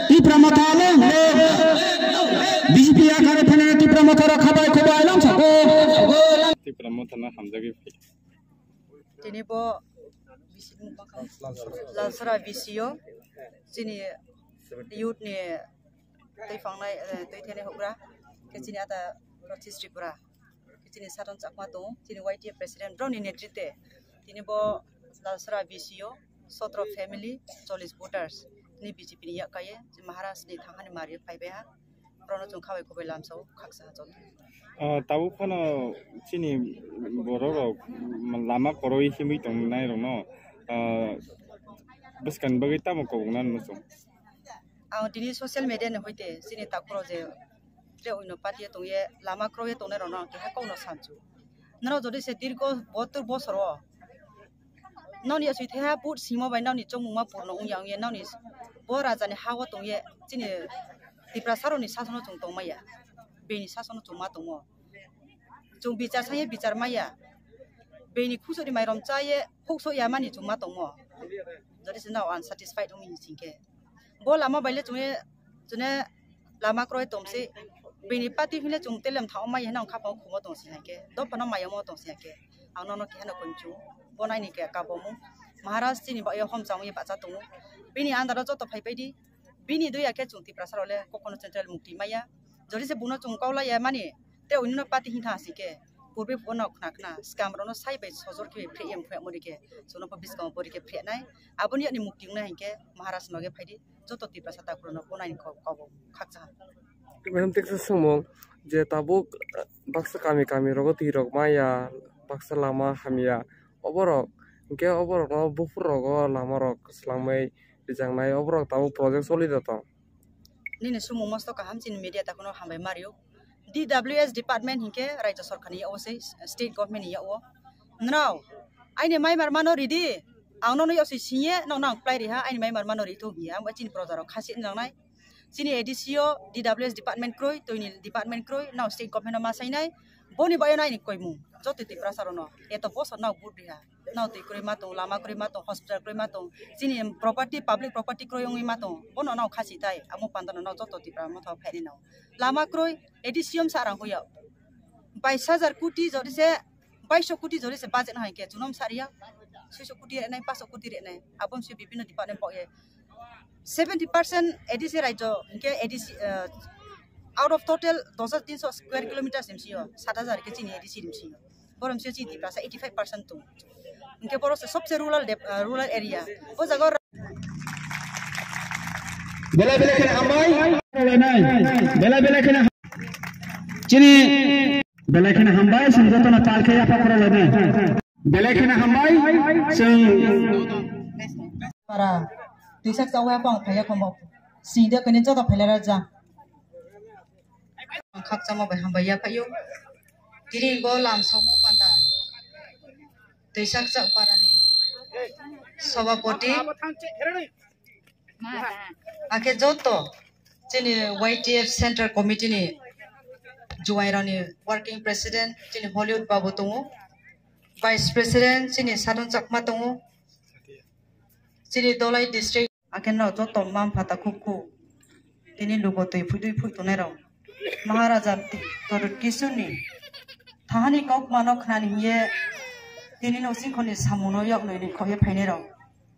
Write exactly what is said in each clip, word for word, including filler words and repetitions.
Tipra Motha along, B J P akare phainai Tipra Motha rok khabai khubai lamsao. Tipra Motha no hamjagwi phai. Tini bo bisi Lalsara B C O chini youth ni twi phangnai, eh, twi thainai houhgra khe chini ata North East Tripura. Chini Sathon Chakma tongo, chini Y T F president, borokni netritwe tini bo Lalsara B C O, sotro family, chollish voters ni B J P ni yak kaiye, Maharaj ni thanghani mario phaibai ha, borokno chwng khabai khubai lamsao khaksa ha joto. Ah, tabuk phano chini borok rok lama koroi himwi tongnai rokno, ah, bwskang bagwi tamo kobokna rwno chwng. Ang tini social media ni hoite chini takhoro je tre oino party tongye lama kroye tongnai rokno ang keha kokno sansu. Norok jodi se dirgo botur bosoro noni asui theha but simo bai noni chongmungma purno wngya wngya noni bo raja ni ha o tongye chini Tiprasa rokni sasono chwng tongmaya, bini sasono chwng ma tongo. Chwng bichar saye bichar maya, bini khusori mairom chaye khukso yamani chwng ma tongo. Jodi se no unsatisfied wngwi singkhe. Bo lama baile chwngwi chwne lama kroi tongsi. Bini party hwnle chwng telem thaoma yeno wngkha phano khumo tongsi hankhe. Dophano mayamo tongsi hankhe. Ang nono keheno konchu. Bo naini ke kabomung. Maharaj chini ba yo homchang ye bacha tongo. Bini andaro joto phai baidi. Bini doya khe chwng Tiprasa role kokono central mukti maya. Jodi se buno chwng kaulaya mani. Te unino party hintha asike. Purbe phuno khna khna. Scam rono sai bai sojor khe phre em phre mori ke. Chwngno pho biskang pori ke phre nai. Aboni ani mukti wngnai hinkhe Maharaj noge phaidi. Joto Tiprasa takhurokno bonai ni kok-, kok khakchang. Madam, teksa swngmung je tabuk, eh, baksa kami kami rogo twi rok maya, baksa lama hamya, oborok hinkhe oborokno buphur rogo lama rok swlangmai rijaknai, oborok tabuk project choli da tong. Nini swngmung mosto kaham, chini media takhorno hambai mario. D W S department hinkhe Rajya Sorkar ni yago se, state government ni yago. Nrao, aini mai mar mano ridi, ang nono yosoi singye, nokno ang plai riha, aini mai mar mano ri thung hiya, ang chini proja rok khasi wngnai. Chini A D C o D W S department kroi, toini department kroi, nao state government o ma sainai, boni bayo naini koimung, joto Tiprasa rono, eto bosor nao but riha. Nao twi kwrwi ma tong, lama kwrwi ma tong, hospital kwrwi ma tong, chini property, public property kwrwi wngwi ma tong, bono nao khasi tai, amo pandano nao joto Tipra Motha o phaini nao. Lama kwrwi, A D C o msa rang hoyo. Bais hajar koti jodi se, baiso koti jodi se budget no hai khe, chunom sa riya, soiso koti renai, paso koti renai, abo mse bibhinno department bo ye. Seventy percent A D C rajyo, hinkhe A D C, eh, out of total dos hajar tinso square kilometers ni bisingo, sat hajar khe chini A D C ni bisingo. Borom se chini Tiprasa eighty five percent tong. Hinkhe boro se sobse rural dep-, eh, rural area. O jaga o ra- Belai belai kheno hambai. Belai belai kheno ham-, chini belai kheno hambai, chwng jotono pal khe yapha khoro lainai. Belai kheno hambai, chwng. Para, twisak chawi apang phaiya komo. Side kene joto phailera ja. Khakchangma bai hambai yaphaio. Tini bo lamsokmo panda. Twisak chak parani. Sobhapoti. Akhe joto chini Y T F Central Committee ni juairokni working president chini Hollywood Babu tongo, vice president chini Sadon Chakma tongo, chini Dolai district. Akhe no joto mma mpha takhuk khu tini lugo twi phuidui phui tongnai rok. Maharaja Totot Kisuni thahani kokma no khnani hiye tini no singkhoni samung no yok nwi nwi khoye phainai rok.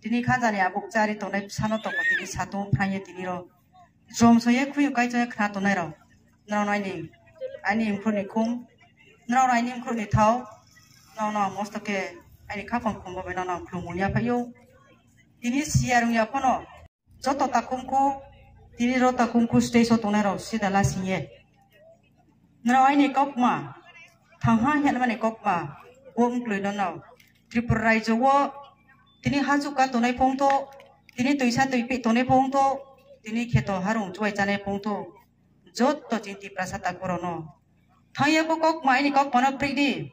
Tini khanjani abuk chari tongnai bwsano tongo tini satung phrangye tini rok. Jom soye khuyu kaichaya khna tongnai rok. Nrao nai ni ani mkhurni khum, nrao nai ni mkhurni thao, nrao no mosto khe ani khaphang khumbo bai nrao no khulumung ya phaio. Tini siya rung ya phano joto takhumkhu, tini ro takhumkhu stage o tongnai rok sida lasingye. Nrao aini kokma, thangha hwnmani kokma, bo wngkloino no. Tripura raijo o tini hachuka tongnai phongtho, tini twisa twipi tongnai phongtho, tini kheto harung chubai chanai phongtho, joto chini Tiprasa takhurokno. Thangya bo kokma, aini kokmano pridi.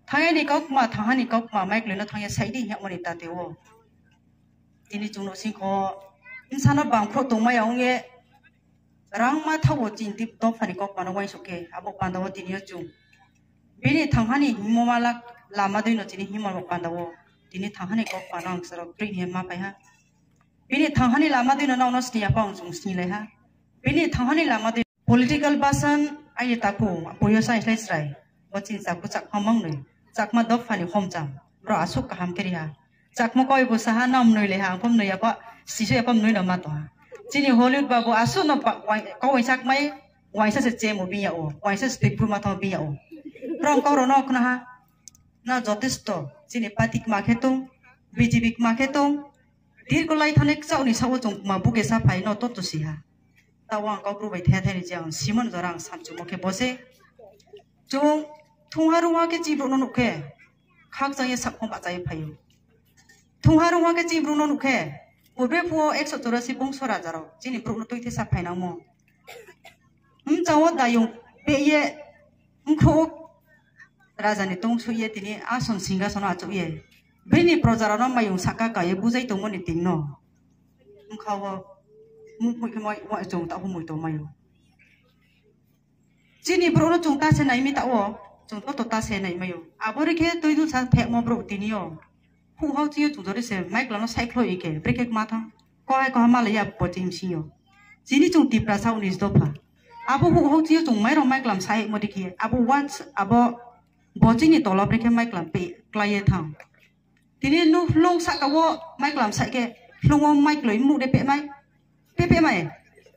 Thangya ni kokma, thanghani kokma, maikloino thangya saidi hwnmani tate o. Tini chwngno singkho bwsano bangphro tongmaya wngwi rangma thago chini tip dophani kok mano uansuk khe abo pandao tini o chwng. Bini thanghani himma malak lama dwino chini himma bo pandao tini thanghani kok mano ang chwrok twi ni ma phaiha. Bini thanghani lama dwino nono sini apa ang chwng sini laiha. Bini thanghani lama dwi political basan aini taku puyo sai sai srai. Bo chini taku chakma mangnwi chakma dophani homcham bro asuk kaham kiriha. Chakma koi bo saha nam nui leha ang pom nui apa sisu apa nui no ma toha. Chini Hollywood babu asuk no kawai chakmai waisa se chemo biya o waisa se tipru ma thong biya o. Rong koro no khna ha. Na jotesto chini party kma khe tong, B J P kma khe tong, dirko lai thani kchao ni sao chwng kma buge sa phai no to to siha. Tao ang kok rubai thaya thani je ang simon jora ang samchumo khe bose. Chwng thungha rungha khe chibru no nukhe khak chang ye sak khong bachai phaio. Thungha rungha khe chibru no nukhe purbe phuo ekso chorasi bungso raja rok chini bru no twi thesa phainangmo. Mchao dayung peye mkhuk raja ni tong suye tini ason singhasono achukye bini proja rok no mayung saka kaiye bujai tongmani tingno. Mkhao mukmui khe mai wa chwng ta humui tongmaio. Chini bro no chwng ta se naimi ta o chwng to to ta se naimaio. Abori khe twi dul sa thekmo bro tini o. Hu hau chiyo chwng jori se mai klano sai khloi khe brekhe ma thang. Kohai koha malaya pochim siyo. Chini chwng Tiprasa unis dopha. Abo hu hau chiyo chwng mai rok mai klam sai mo dikhi. Abo wats abo bochini tolo brekhe mai klam pe klaiye thang. Tini nu hlung saka o mai klam sai khe hlung o mai kloi mu de pe mai. Pe pe mai.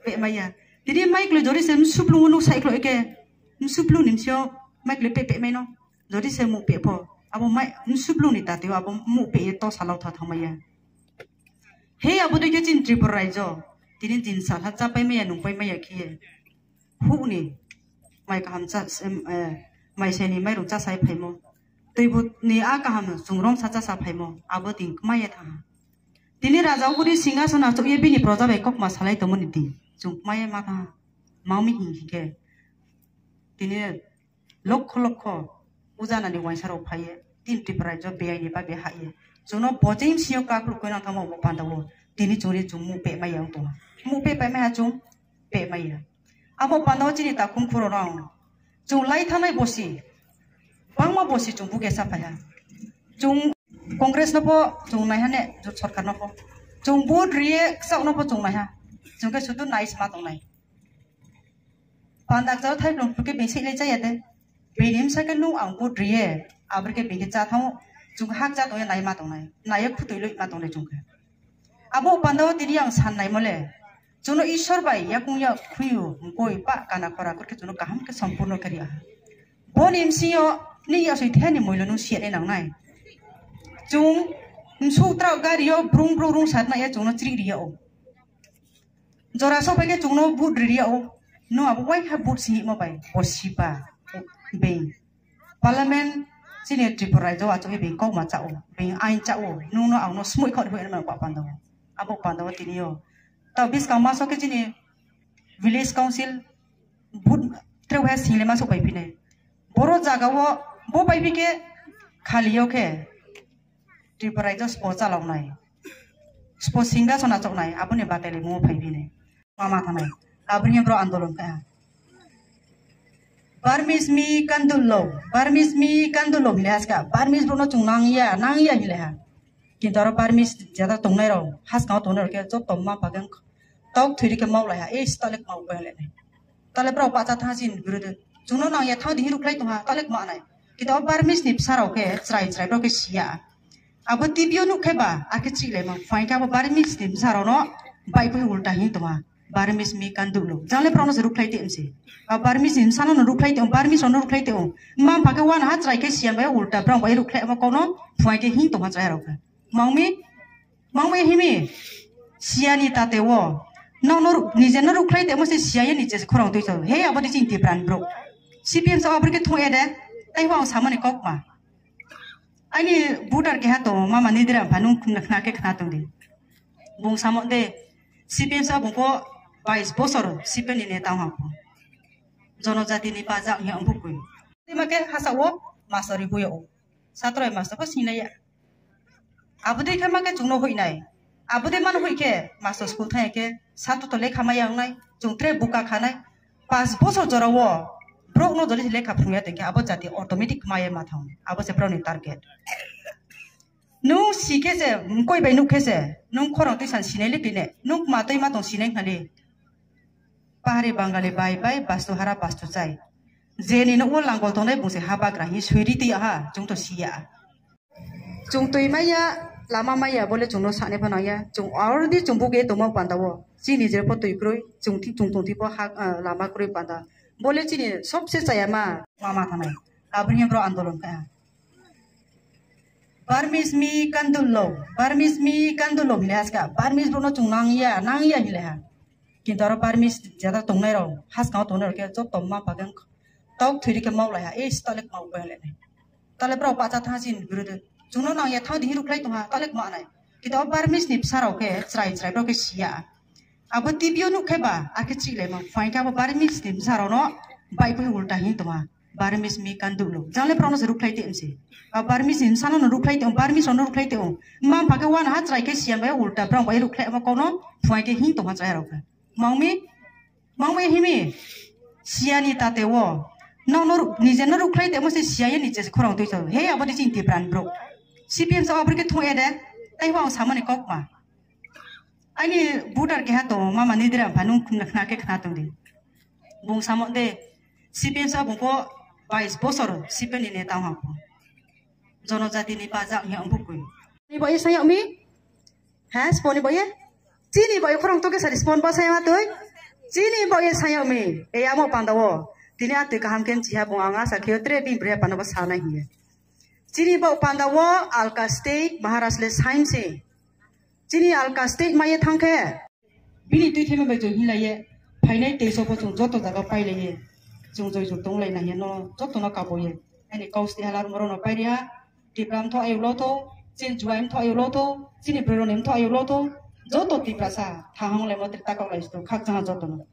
Pe mai ya. Tini mai kloi jori se msuplung o nu sai kloi khe msuplung nimsio mai kloi pe pe mai no. Jodi se muk pepho abo mai msuplung ni tatio abo muk peye to salao tha thangmaya. He abo dei khe chini Tripura raijo tini din salha chapai maya nungpai maya khiye. Hukni mai kaham cha mai seni mai rung cha sai phaimo. Twi butni a kaham chungrong sa cha sa phaimo abo din kmaya tha. Tini raja uguri singa sona chukye bini proja bai kokma salai tongmoni din chwng kmaya ma tha. Maumi hing hingkhe tini lokho lokho ujanani waisa rok phaiye tin Tripura raijo beyai ni bagwi haiye. Chwngno bochim sio kakruk koi nang thangma bo panda o tini chwngri chwng mu pe maya wng tongha. Mu pe pe maya chwng pe maya. Abo panda o chini takhum khuro rong chwng lai thanai bosi bangma bosi chwng buge sa phaiha. Chwng Congress no bo chwng naiha ne jot sorkar no bo chwng vote riye kchak no bo chwng naiha. Chwng khe sudu nai sma tongnai. Pandak jao thai blong phuke bini sik lai chaya de. Bini msa khe nung ang vote riye. Abri khe bini cha thang chwng hak cha tongya nai ma tongnai. Naiye khutui lui ma tongnai chwng khe. Abo panda o tini ang san nai mole. Chwngno Ishwar bai yakung ya khuyu mkoi pa kana khora kurkhe chwngno kaham khe sompurno khe riya. Boni msio ni yasoi thani moilo nung siya nai nangnai. Chwng msuk trak gari o brung brung rung satna ya chwngno chri riya o. Jora sok bai khe chwngno vote ri riya o. No abo wai kha vote sini mo bai bo sipa beng. Parliament chini Tripura raijo achukwi beng kok ma cha o, beng ain cha o. Nungno ang no smui khot hoi ma pa panda o. Abo panda o tini o. Ta biskang ma sok khe chini village council vote tre wai single ma sok bai phinai. Boro jaga o bo bai phi khe khali o khe. Tripura raijo spo chaloknai, spo singhason achoknai, aboni batai le mo phai bini. Mama thanai, aboni bro andolon kha. Barmis mi kandul lo, Barmis mi kandul lo hile haska, Barmis bro no chung nang ya, nang ya hile ha. Kintu aro Barmis jada tongnai rok, haska tongnai rok khe joto ma pagang tok thwiri khe mau lai ha, ei stalik mau bai le. Tale bro pacha tha sin guru de. Chungno nang ya thang di hiru khlai tong ha, tale ma nai. Kintu Barmis ni bsa rok khe chrai chrai bro khe siya. Abo T V o nuk khe ba, a khe chilai ma. Phai khe abo Barmis ni bsa rok no bai pui ulta hin tong ha. Barmis mi kan duk lo. Jale bro no se ruk khlai te msi. A Barmis ni bsa no ruk khlai te, Barmis no ruk khlai te. Mam pha khe wan ha chrai khe siya bai ulta bro bai ruk khlai ma kono phai khe hin tong ha chrai rok khe. Mangmi Mangmai himi siyani tate o. Nokno nije no rukhlai temo se siya ye nije khorang twi chao. He abo de chini Tipran bro. C P M sa abri ke thung ede. Tai ho ang samani kok ma. Ani voter ke ha to mama ni dira pha nung khna khna ke khna tong di. Bung samo de C P M sa bung ko bais bosor C P M ni neta ha ko. Jonojati ni pa jak he ang bukui. Tima ke hasa o masori buyo o. Satro master bo sinai ya. Abo dei khe ma khe chwngno hoinai. Abo de mano hoi khe master school thang khe sato to lekha maya wngnai, chwng tre buka khanai. Pas bosor jora o borok no jodi lekha phwrwngya tong khe abo jati automatic maya ma thang. Abo se borok ni target. Nung si khe se, koi bai nuk khe se, nung khorang twi san sinai le tine, nung ma twi ma tong sinai khali. Pahari Bangali bai bai bastu hara bastu chai. Je ni nukgo langol tongnai bung se ha bagra hi sui ri twi aha, chwng to siya. Chwng twi maya, lama maya, bole chwng no sani phano ya. Chwng already chwng buge tongma panda o. Chini je pho twi kroi, chwng thi, chwng tong thi pho ha, ah, lama kroi panda. Bole chini sobse chaya ma, mama thanai. Aboni bro andolon kha. Burmese mi kandullo, Burmese mi kandullo hile aska, Burmese bro no chwng nang ya, nang ya hile ha. Kintu aro Burmese jata tongnai rok, haskang tongnai rok khe joto ma pagang tok thwiri khe mau lai ha, ei talek mau pai lai. Talek bro pacha tha sin guru de. Chwng no nang ya thang di hiru khlai tong ha, talek ma nai. Kintu aro Burmese ni bwsa rok khe chrai chrai bro khe siya. Abo T V o nuk khe ba, ar khe chik lai ma, phai khe abo Burmese ni bwsa rok no bai pui ulta hin tong ha. Burmese mi kanduklo. Jangle borok no se rukhlai te mse. A Burmese ni bwsano no rukhlai te, Burmese no rukhlai te. Mam pha khe wana ha chwrai khe siyan bai ulta borok bai rukhlai ma kono phuai khe hing tongma chwrai rok. Mangmi, mangmi himi. Siyani tate wo. No no ruk-, nije no rukhlai te mo se siya ye nije khorang twi chalo. He abo de ching Tipran bro. C P M sa abri ke thung ede. Tai wang samani kokma. Ani voter keha tongo, mama ni dira pha nung khna, khna ke khna tong di. Bung samo de, C P M sa bung ko bais bosor C P M ni neta wng ko. Jonojati ni pajak ni ang bukui. Ni boy sayok mi? Ha, sponi boy? Chini boy khorang to ke sari spon ba sayok tui? Chini boy sayok mi? E amo panda wo. Tini atui kaham ken chiha bung ang asa khio tre bini bre panda ba sana hiye. Chini bo panda wo Alka State, Maharashtra le saimse. Chini Alka State maiye thangkhe. Bini twi thema bai joi hinlaiye. Phainai teiso bo chwng joto jaga pailaiye. Chwng joi joi tonglai naiye no joto no kaboye. Ani kau sti halar moro no pairiya. Tipra mtho ayo lotho. Chini juai mtho ayo lotho. Chini brero ni mtho ayo lotho. Joto Tiprasa thahong lai motri takok lai sto khakchang joto no.